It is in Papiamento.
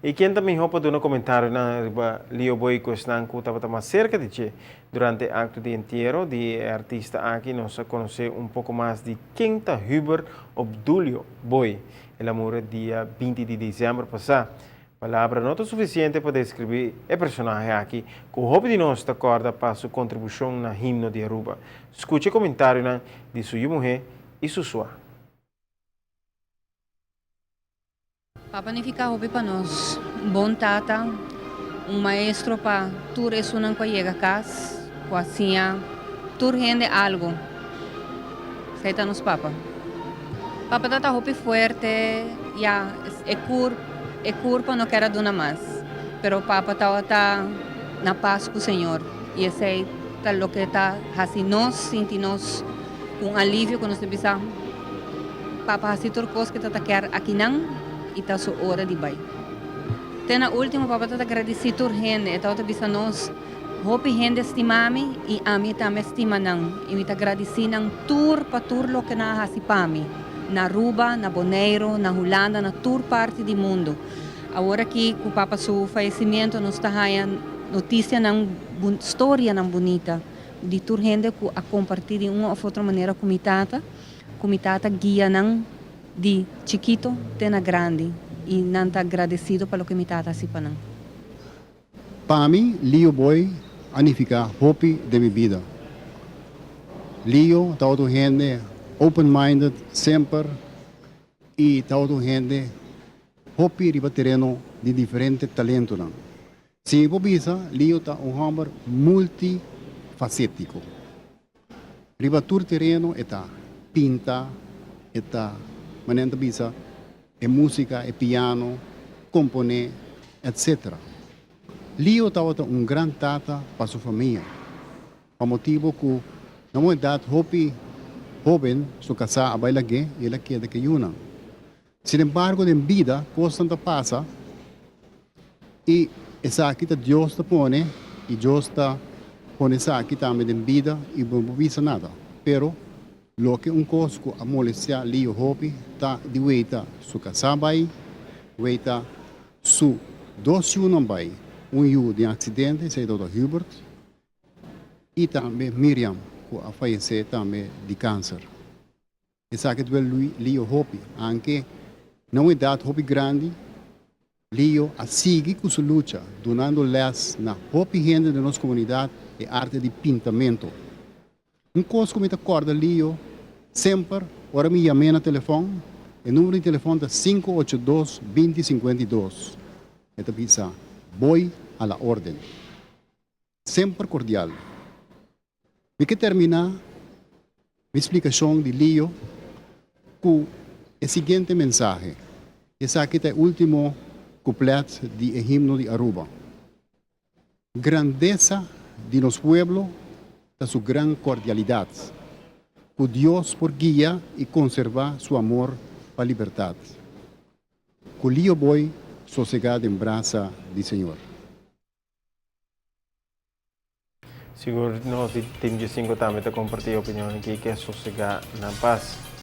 I ken ta mihó pa duna komentarionan riba Lio Boy ku esnan ku tabata mas serka di dje? Durante e akto di entiero di e artista aki nos a konosé un poko mas di ken ta Hubert Obdulio Boy. El a muri dia 20 di desèmber pasá. Palabra no ta sufisiente pa deskribí e personahe aki ku hopi di nos ta kòrda pa su kontribushon na himno di Aruba. Skucha e komentarionan di su yu muhé i su sua. Papa nifica hopi pa nos, un bon tata, un maestro pa tur esunnan cu a yega cas, cu a siña tur hende algo. Esey ta nos papa. Papa tata hopi fuerte, ya, e cur, e curpa no kier a duna mas, pero papa tabata na pas cu Señor y esey ta loke ta haci nos sinti nos cu un alivio cu nos ta bisa. Papa hasi tur kos ku e ta ta kier akinan i ta su ora di bai. Te na ultimo papa ta ta gradisí tur hende. E tabata bisa nos, Hopi hende stima mi i ami tambe stima nan i mi ta gradisí nan tur pa tur loke nan a hasi pa mi, na Aruba, na Boneiru, na Hulanda, na tur parti di mundu. Awor aki ku papa su fayesimentu nos ta haña notisianan, storianan bunita di tur hende ku a kompartí di un òf otro manera ku mi tata. Ku mi tata guia nan di chikito te na grandi i nan ta agradesido pa loke mi tata hasi pa nan. Pa mi, Lio Boy a nifiká hopi den mi bida. Lio tabata un hende open-minded semper i tabata un hende hopi riba tereno di diferente talentonan. Si mi por bisa, Lio ta un hòmber multifasétiko. Riba tur tereno e ta pinta, e ta, manera nan ta bisa, e músika, e piano, komponé, etcetera. Lio tabata un gran tata pa su famia, pa motibu ku na un edat hopi hóben su kasá a bai lag'é i el a keda ku e yunan. Sinembargo den bida kosnan ta pasa i esaki ta Dios ta pone i Dios ta pone esaki tambe den bida i bo no por bisa nada. Pero loke un kos ku a molestia Lio hopi ta di weita su kasá bai, weita su dos yunan bai, un yu den aksidente esei tabata Hubert i tambe Miriam ku a fayesé tambe di kanser. Esaki duel Lio hopi. Anke na un edat hopi grandi, Lio a sigui ku su lucha, dunando lès na hopi hende den nos komunidat e arte di pintamento. Un kos ku mi ta kòrda Lio semper ora mi yam'é na telefòn, e numero di telefòn ta sinku ocho dos binti sinkuenta i dos, e ta bisa, Boy a la orden. Semper kordial. Mi ke terminá mi splikashon di Lio ku e siguiente mensahe. Esaki ta e último kuplet di e himno di Aruba. Grandesa di nos pueblo ta su gran kordialidat. Ku Dios por guia i konservá su amor pa libertat. Ku Lio Boy sosegá den brasa di Señor. Sigur nos di Team G5 tambe ta comparti e opinion aki ke sosega na paz.